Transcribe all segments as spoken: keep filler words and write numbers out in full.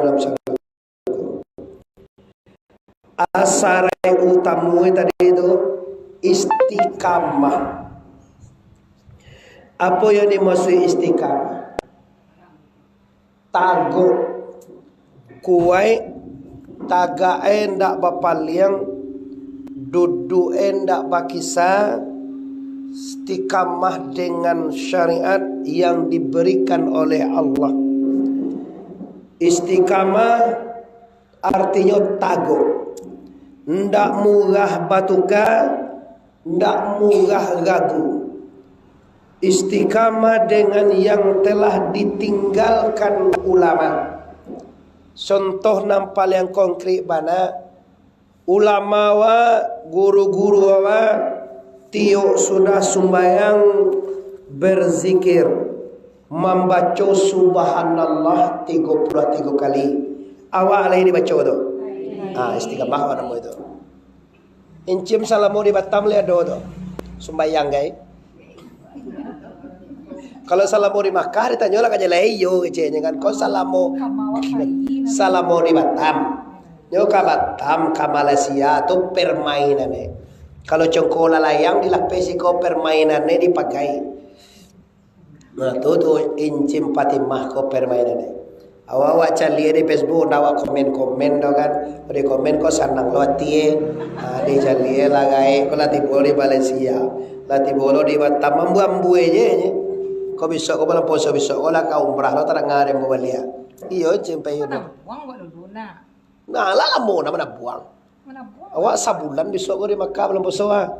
dalam sarugo. Sarai utamo tadi tu istiqamah. Apo yang dimaksud istiqamah? Taguh, kuaik, tagak e ndak bapaliang, duduk e ndak bakisa, istiqamah dengan syariat yang diberikan oleh Allah. Istiqamah artinyo taguh, ndak murah batuka, ndak murah ragu. Istiqamah dengan yang telah ditinggalkan ulama. Contoh nan paliang konkret bana, ulama wa, guru-guru wa, tiok sudah sumbayang berzikir, mambaco subhanallah tigo puluah tigo kali. Awak lai dibaco tu? Ah, istiqamah wa namo itu. Incim salamo di Batam lai ado tu. Sumbayang gai. Kalau salamo di Makkah ditanyo lah ka jalai iyo keceknyo kan. Kau salamo, salamo di Batam. Nyo ka Batam, ka Malaysia tu permainan e. Kalau congko lalayang dilapeh siko permainan e dipagai. Nah, tu, tu incim Fatimah ko permainan e. Awak-awak caliak di Facebook, ndak awak komen-komen tu kan. Di komen ko sanang lo ati e. Ha, di caliak lah gaek ko lah tibo di Malaysia. Lah tibo lo di Batam, ambuih-ambuih je, je. Ko besok ko bulan puaso besok ko lah ka umrah lo, tadanga dek ambo baliak. Iyo, incim pai umrah. Manabuang awak dulu, nak. Nah, lah lamo nak manabuang. Manabuang. Awak sabulan besok ko di Makkah bulan puaso ah.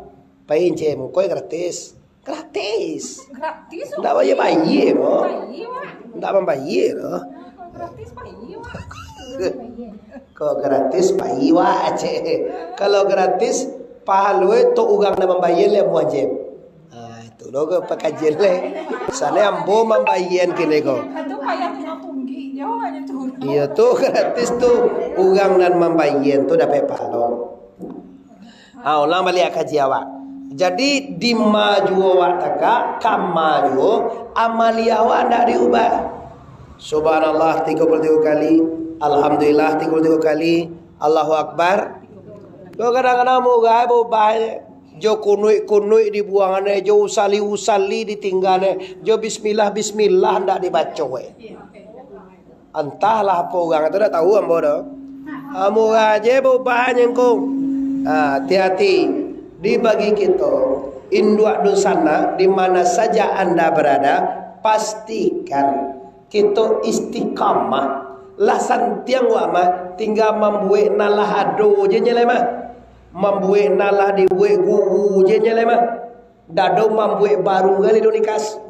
Pai incim, ko gratis. Gratis. Gratis, ndak bayar-bayar, bro. Bayar, wak. Ndak mambayar, bro. Nah, kalau gratis, bayar, wak. Kok gratis, bayar, wak, cek. Kalau gratis, pahalo e tu urang nan mambayar lai, Abu Haji. Ah, itu lo ke pakajian lai. Misalnyo ambo mambayar kini ko. Itu payah tinggal tunggi, nyo aja turun. Iyo tu, gratis tu. Urang nan mambayar tu dapek pahalo. Ha, ulang baliak kaji awak. Jadi, di ma juo awak tagak, ka ma juo, amaliah awak ndak diubah. Subhanallah tigo puluah tigo kali, Alhamdulillah tigo puluah tigo kali, Allahu Akbar. Yo, kadang-kadang murah baubah, jo kunuik-kunuik dibuangan, jo usali-usali ditinggaan, jo bismillah-bismillah ndak dibaco, eh. Antahlah apo urang tu, dak tahu ambo tu. Ambo aje baubah nyengkung. Ha, hati-hati. Dibagi kito, induak dunsanak, di mana saja anda berada, pastikan kito istiqamah. Lah santiang wak mah, tingga mambuek nan lah ado je nyo lai mah. Mambuek nan lah dibuek guru je nyo lai mah. Dado mambuek baru gali do nikas.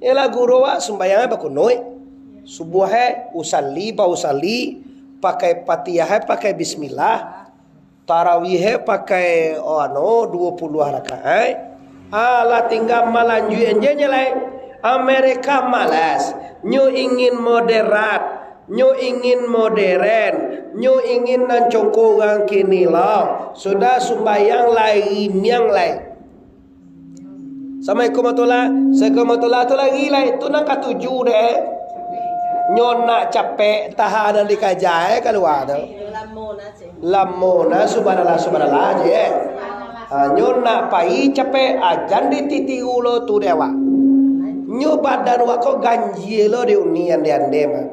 Yalah guru awak sumbayang pakunuik. Subuah e usali, pa usali, pakai Fatihah e pakai bismillah. Tarawih e pakai, oh, anu, duo puluah rakaat. Alah tingga malanjuik je nyo lai. Mereka malas, nyo ingin moderat, nyo ingin moderen, nyo ingin nan congko urang kini lo. Sudah sumbayang lai, rimiang lai. Assalamualaikum warahmatullah. Assalamualaikum warahmatullah tu lagi lai. Tu nan katuju dek. Nyo nak capek, tahan nan dikaja e kalua tu. Lamo nah, subhanallah, subhanallah je, eh. Ha, nyo nak pai capek, ha, jan dititiru lo tu dek awak. Nyo badan awak ko ganjia lo di uni ande-ande mah.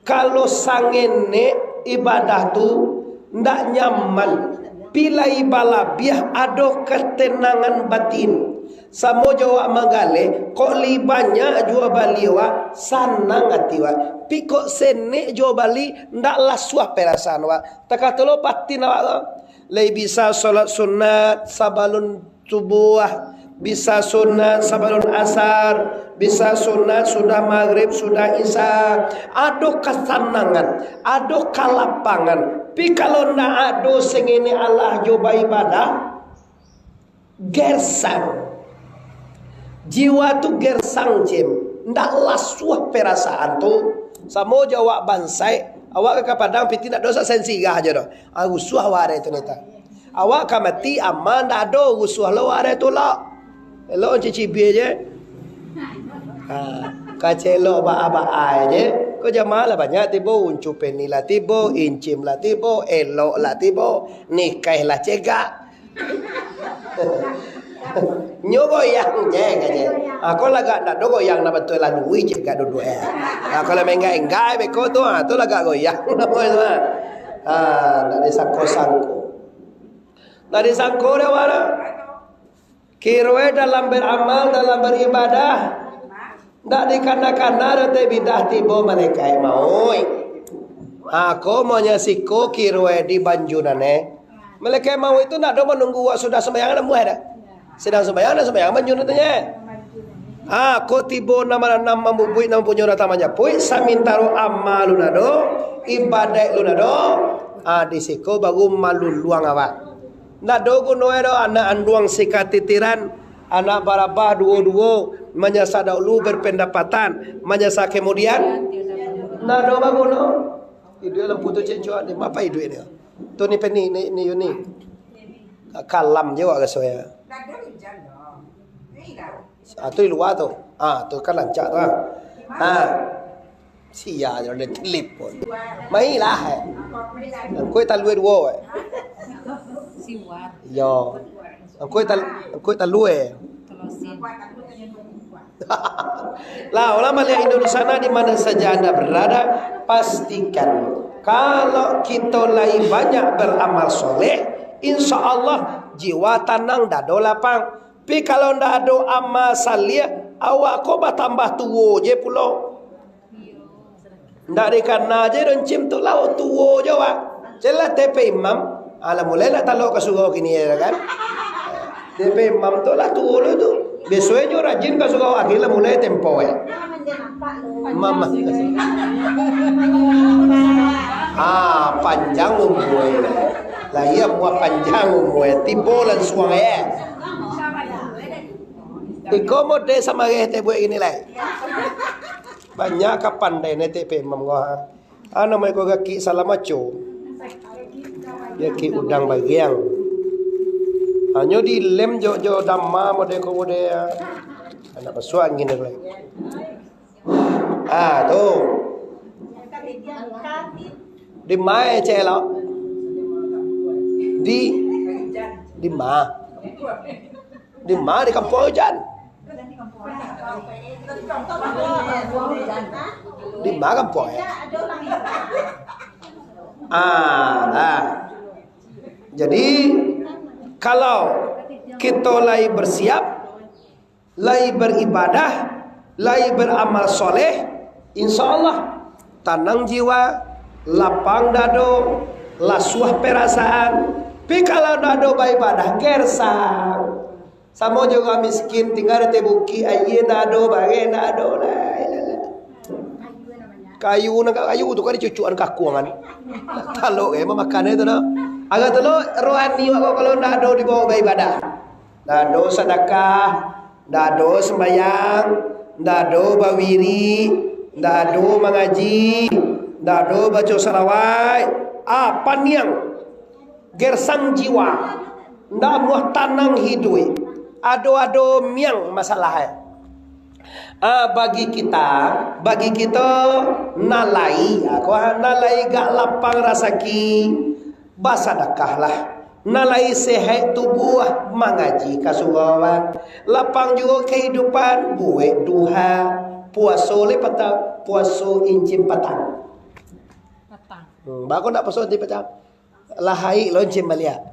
Kalau sangenek ibadah tu ndak nyaman, pi lai balabiah ado katenangan batin. Samo jo awak manggaleh, kok lai banyak juo bali awak, sanang ati awak. Pi kok senek juo bali, ndak lasuah perasaan awak. Takato lo batin awak tu. Lai bisa salat sunat sabalun subuah, bisa sunat sabalun asar, bisa sunat sudah magrib, sudah isya. Ado kasanangan, ado kalapangan. Pi kalau ndak ado sangenek alah jo baibadah, gersang. Jiwa tu gersang, Jim. Ndak lasuah perasaan tu. Samo jo awak bansaik, awak ka Padang piti ndak dosa sen sirah je doh. Ah, rusuah awak dek tu nita. Awak ka mati, ama ndak ado, rusuah lo awak dek tu lo. Elok cicibia je. Ha, kacau elok baa-baa je. Jamaah lah banyak tibo, Uncu Peni lah tibo, Incim lah tibo, Elok lah tibo, Nikaih lah cegak. Nyo goyang je, kaje. Ah, ko lagak ndak do goyang, nak batua lalu, wi, cegak duduak, eh. Ah, kalau maenggai-enggai beko tu, ah, tu lagak goyang namo tu, ah. Ah, ndak disangko-sangko. Ndak disangko dek awak tu. Kiroe dalam baramal, dalam baribadah, ndak dikana-kana doh teh bidah tibo malaikat mauik. Ha, ko monyasiko kiroe di banjunan, eh. Malaikat mauik tu ndak doh manunggu awak sudah sumbayang namuah dah. Sadang sumbayang, dah sumbayang banjunan tu, eh. Ha, ko tibo nan mananam, mambubuik, nan mampunyo datang manjapuik, samantaro amal lun ado, ibadaik lun ado, ha, di siko baru maluluang awak. Ndak ado gunoe doh anak anduang sikatitiran, anak barabah duo-duo, manyasa dahulu berpendapatan, manyasa kemudian. Ndak ado baguno. Iduik lampu tu cek cuak ni, apa iduik ni? Tu ni Peni, ni, ni Yuni. Kalam je awak raso ya. Ah, tu di lua tu. Ah, tu kan rancak tu, ah. Ah. Sia je lah, dia telepon. Mailah, eh. Angkoi talue duo, eh. Siwar. Yo. Angkoi tal-, angkoi talue, eh. Telosin. Lah, ulama lihat Indonesia di mana saja Anda berada, pastikan kalau kita lai banyak beramal soleh, insya Allah jiwa tanang, dado lapang. Tapi kalau ndak ado amal saleh, awak ko batambah tuo je pulo. Ndak dikana je doncim tu lah, tuo je awak. Jelas T P imam, alah mulai lah talok ka surau kini ya kan. T P imam tu lah tuo lu tu. Biasonyo rajin ka surau, akhir lah mulai tempo ya. Mama. Ah, panjang umur. Lah iya, buah panjang umur. Tibo lansuang ya. Iko mode samareh teh buek iko lai. Banyak ka pandai netek pe imam ko, ha. Anu, mai ko gaki salah maco. Gaki udang bagiang. Hanyo dilem jo, jo dama mode ko mode, ha. Anak basuak angin tu lai. Ah, tu. Di ma cek lo? Di, di ma? Di ma, di kampuang Ujan? Di ma kampuang, eh? Ah, lah. Jadi, kalau kito lai bersiap, lai baribadah, lai baramal soleh, insya Allah tanang jiwa, lapang dado, lasuah perasaan. Tapi kalau dado baibadah, gersang. Samo jo urang miskin, tingga di ateh bukik, aia ndak ado, bareh ndak ado, lai, lai, lai. Kayu nan ka kayu tu kan dicucuakan kakuang kan. Talok eh, mamakan itu dah. Agak tu lo rohani awak kalau ndak ado dibawa baibadah. Ndak ado sadakah, ndak ado sembayang, ndak ado bawiri, ndak ado mangaji, ndak ado baco salawat. Ah, paniang. Gersang jiwa, ndak amuah tanang hiduik, ado-ado miang masalah, eh. Ah, bagi kita, bagi kita nan lai, ah, ko, ah, nan lai gak lapang rasaki, basadakahlah. Nan lai sehat tubuah, mangaji ka surau, ah. Lapang juo kehidupan, buek duha, puaso lai patang, puaso incim patang. Patang. Hmm, bako ndak puaso incim patang? Lah haik lo incim baliak.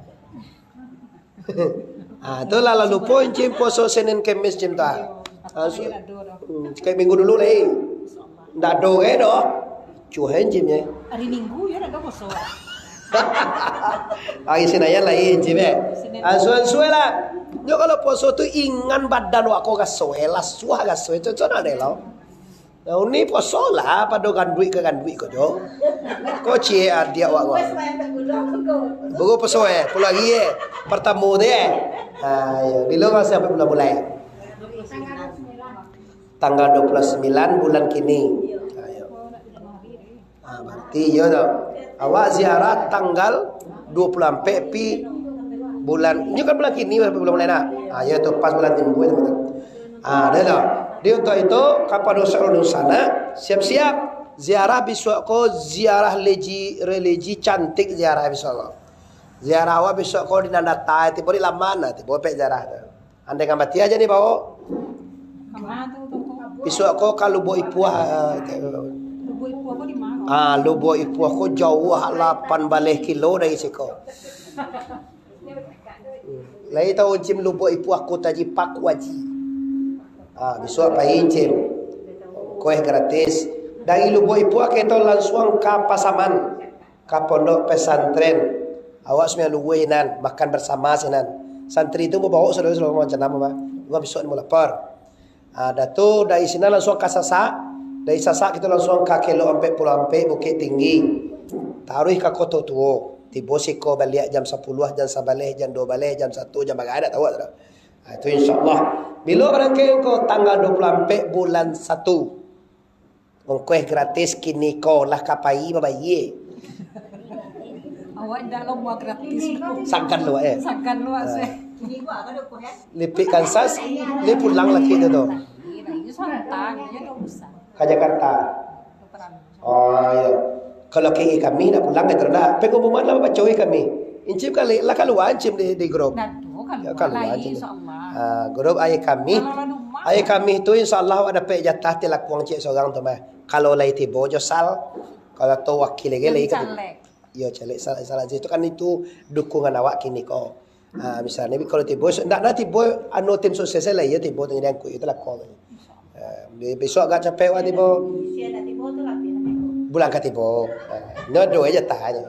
Ah, tu lah, lah lupo incim puaso Senin Kemis incim tu. Ah, su-, hmm, kayak minggu dulu lai. Ndak ado gai doh. Cuh incim je. Hari Minggu ya ndak ado puaso. Hari Senin lai incim eh. Senin. Ah, suai-suai lah. Nyo kalau puaso tu ingan badan wak ko gaso eh, lasuah gaso eh. Cocok ndak deh lo. Nah, uni poso lah, pado ganduik ka ganduik ko jo. Ko ciek adiak wak ko. Baru poso eh, pulo hari eh. Pertamo tu eh. Ha, yo, bilo masa sampai bulan mulai. Tanggal dua puluh sembilan bulan kini. Ha, yo. Ha, berarti yo tu. Awak ziarah tanggal dua puluh ampek pi bulan. Ini kan bulan kini sampai bulan mulai nak. Ha, yo tu pas bulan timbul tu. Ah, dah tu. Jadi untuk itu, kapado saluruh dunsanak, siap-siap. Ziarah bisuak ko, ziarah religi, religi cantik ziarah bisuak ko. Ziarah awak bisuak ko di nan datai, tibo di laman lah, tibo pek ziarah tu. Andai kan batia jadi bawo. Kama tu, tu, tu? Bisuak ko ka Lubuak Ipuah. Lubuak Ipuah ko di ma? Ah, Lubuak Ipuah ko jauah lapan baleh kilo dari siko. Lai tahu Encim Lubuak Ipuah Kota Haji Paku Haji. Ah, bisuak pai Encim. Ongkoih gratis. Dari Lubuak Ipuah kito lansuang ka Pasaman, ka pondok pesantren. Awak sumbayang luhua sinan, makan bersama sinan. Santri tu babaok saudara-saudara macam nama, bah. Bukan bisuak ni mau lapar. Ah, dah tu, dari sinan lansuang ka Sasak. Dari Sasak kito lansuang ka Kelok Ampek Puluah Ampek, Bukik Tinggi. Taruih ka Koto Tuo. Tibo siko baliak jam sapuluah, jam sabaleh, jam duo baleh, jam satu, jam bagai, dak tahu dah. Ah, itu insya Allah. Bilo barangkek ko? Tanggal duo puluah ampek bulan satu. Ongkoih gratis kini ko lah ka pai babayie. Awak indak lo mua gratis tu. Sagan lo, eh. Sagan lo, ah, seh. Lipik Kansas, li pulang laki tu tu. Iyo, iyo, santai, iyo, dak usah. Ka Jakarta. Dokter Amin. Oh, iyo. Kalau ke kami nak pulang ka Jakarta. Pengumuman lah baco kami. Encim kali lah kalua Encim di, di grup. Dah tu, kalua, ya, kalua lai, Encim. Insya Allah. Ah, grup ayah kami. Kalau lah rumah. Ayah kami tu insya Allah awak dapek jatah tilakuang ciek sorang tu mah. Kalau lai tibo jo sal, kalau tu wakil lagi lai. Jadi ka caleg. Iyo, caleg sal, sal aja itu kan itu dukungan awak kini ko. Ah, misalnya kalau tibo, ndak nah tibo anu tim sukses lah, iyo tibo tinggal diangkut itu lah kong. Ah, be-, besok agak capek wak tibo. Bulan ka tibo. Ah, nyo doa aja tanya.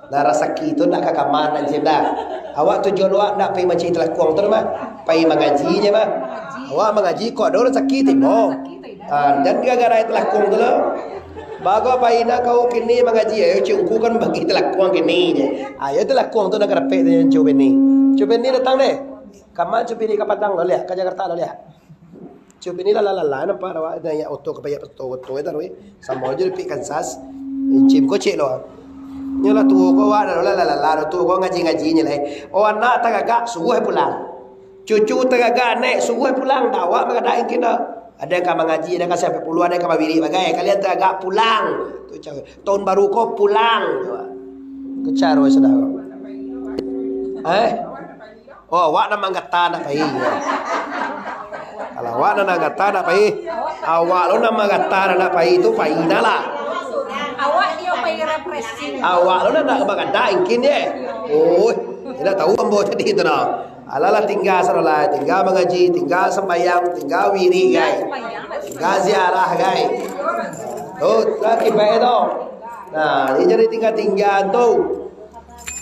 Nah, rasaki tu ndak ka kamar nan cim dah. Awak tujuan awak ndak pai mancari telakong tu mah. Pai mangaji je mah. Awak mangaji kok ado rasaki tibo. Ah, dan gara-gara itu lakung tu lo. Bago pai nak kau kini mangaji, ayo cungku kan bagi telakung kini je. Ayo telakung tu nak rapek tu cubini. Cubini datang deh. Kaman cubini ka Padang lo liak, ka Jakarta lo liak. Cubini lah lah lah lah nampak awak naik oto ka payah oto oto itu weh. Samo aja dipik Kansas. Encim ko cek lo. Nyo lah tuo ko awak dah lah lah lah tuo ko ngaji-ngaji nyo lah. Oh anak tagagak suruah pulang. Cucu tagagak, nek suruah pulang, dak awak magadak ingkin dak. Ado ka mangaji, ado ka sampai puluah, ado ka bawirik bagai. Kalian tagagak pulang. Tu caro. Tahun baru ko pulang. Tu caro sudah ko. Eh? Oh, awak nan manggata nak pai. Kalau awak nan manggata nak pai, awak lo nan manggata nak pai tu pai nah lah. Awak iyo pai refreshing. Awak lo nan nak magadak ingkin ye. Oh, tidak tahu ambo tadi tu nah. Alah lah tingga sarolah, tingga mangaji, tingga sambayang, tingga wirik gai. Tingga ziarah gai. Tu lah kibai tu. Nah, ini jadi tingga-tingga tu.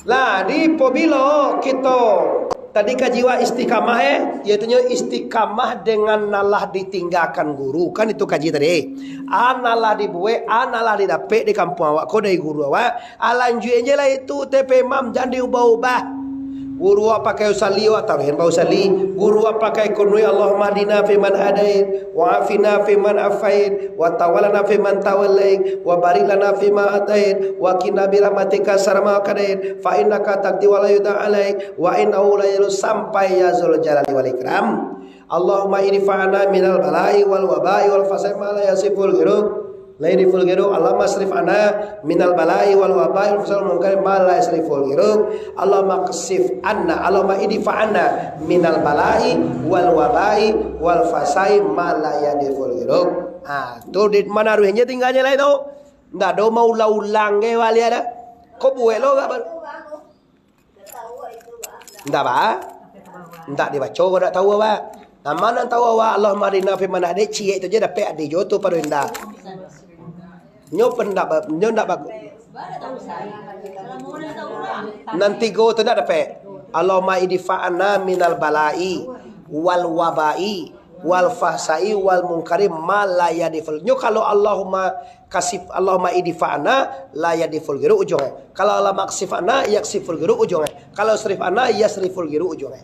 Lah, di pobilo kito tadi kaji wak istiqamah eh, yaitunyo istiqamah dengan nan lah ditinggakan guru. Kan itu kaji tadi. A nan lah dibuek, a nan lah didapek di kampuang awak ko dari guru awak. Alanjuik je lah itu, T P Imam, jan diubah-ubah. Guru awak pakai usali, awak taruihan bausali. Guru awak pakai kunui, Allahumma hdina fiman hadait, wa afina fiman afait, wa tawallana fiman tawallait, wa barik lana fima atait, wa qina birahmatika syarra ma qadait, fa innaka taqdi wa la yuqda alaik, wa innahu la yadhillu sampai ya dzul jalali wal ikram. Allahumma idfa anna minal bala'i wal waba'i wal fasai ma la yasiful ghiruk. La yadiful ghiruk. Allahumma asrif anna minal bala'i wal waba'i wal fasai wal munkari ma la yasriful ghiruk. Allahumma ksif anna, Allahumma idfa anna minal bala'i wal waba'i wal fasai ma la yadiful ghiruk. Ah, tu di mana ruhnya tinggalnya lah itu. Ndak ado mau ulang-ulang ke wali ada. Kok buek lo gak baru? Ndak, ba? Ndak dibaco, kok ndak tahu, ba? Nama nan tahu awak, Allahumma hdina fiman hadait, ciek tu je dapek ade jo tu pado indak. Nyo pendak ba-, nyo ndak bagus. Nan tigo tu ndak dapek. Allahumma idfa anna minal bala'i wal waba'i wal fahsai wal munkari ma la yadiful. Nyo kalau Allahumma kasif, Allahumma idfa anna la yadiful ghiruk ujung eh. Kalau Allahumma kasif anna yaksiful ghiruk ujung eh. Kalau srif anna yasriful ghiruk ujung eh.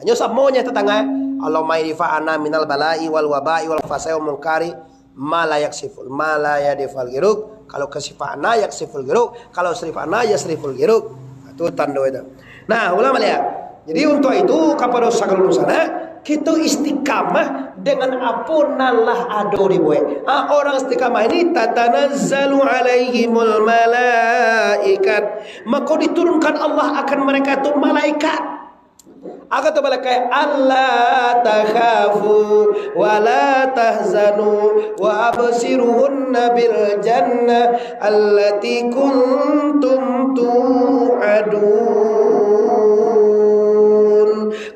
Nyo samo nyo tatangah. Allahumma idfa anna minal bala'i wal waba'i wal fahsai wal munkari ma la yaksiful, ma la yadiful ghiruk. Kalau kasif anna yaksiful ghiruk, kalau srif anna yasriful ghiruk. Itu tando itu. Nah, ulang baliak. Jadi untuk itu kapado sagalo urusan eh, Kito istiqamah dengan apo nan lah ado dibuek. Ah, orang istiqamah ini, "Tatanazzalu alaihimul malaikat." Mako diturunkan Allah akan mereka tu malaikat. Akan tu malaikat, "Alla takhafu wa la tahzanu wa abshiruhunna bil jannah allati kuntum tu'adun."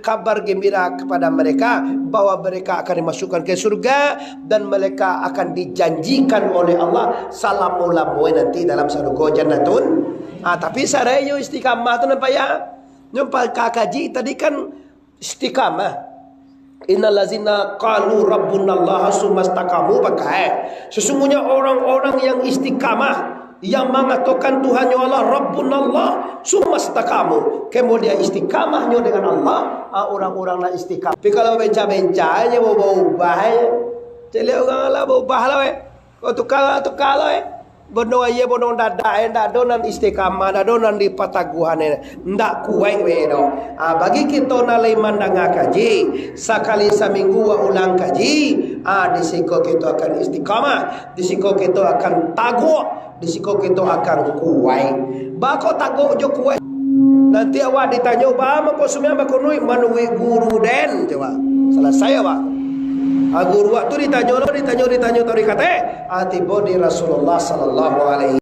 Kabar gembira kepada mereka bahwa mereka akan dimasukkan ke surga dan mereka akan dijanjikan oleh Allah salamo-lamonyo nanti dalam sarugo jannatun. Ah, tapi sarai jo istiqamah tu nampak ya. Nyo pa-, ka-, kaji tadi kan istiqamah. "Innal ladzina qalu rabbunallaha tsumma istaqamu," pakai. Sesungguhnya orang-orang yang istiqamah, yang mangatokan Tuhannyo Allah Rabbunallah, tsumma istaqamu, kemudian istiqamahnyo dengan Allah, ah, orang-orang nan istiqamah. Tapi kalau bencah-bencah nyo baubah-ubah, eh. Caliak urang lah baubah lah, eh. Kau tukar lah, tukar lah, eh. Bono aia, bono dadak, eh, ndak ado nan istiqamah, ndak ado nan dipataguahan, eh, ndak kuaik, eh, doh. Ah, bagi kito nan lai mandanga kaji, sakali saminggu wak ulang kaji, ah, di siko kito akan istiqamah, di siko kito akan taguak, di siko kito akan kuaik. Bako taguak jo kuaik. Nanti awak ditanyo, "Ba mako sumiang bakonuik manuruik guru den?" Coba. Salasai awak. Ah, guru awak tu ditanyo lo, ditanyo, ditanyo, taruih kateh. Ah, tibo di Rasulullah sallallahu alaihi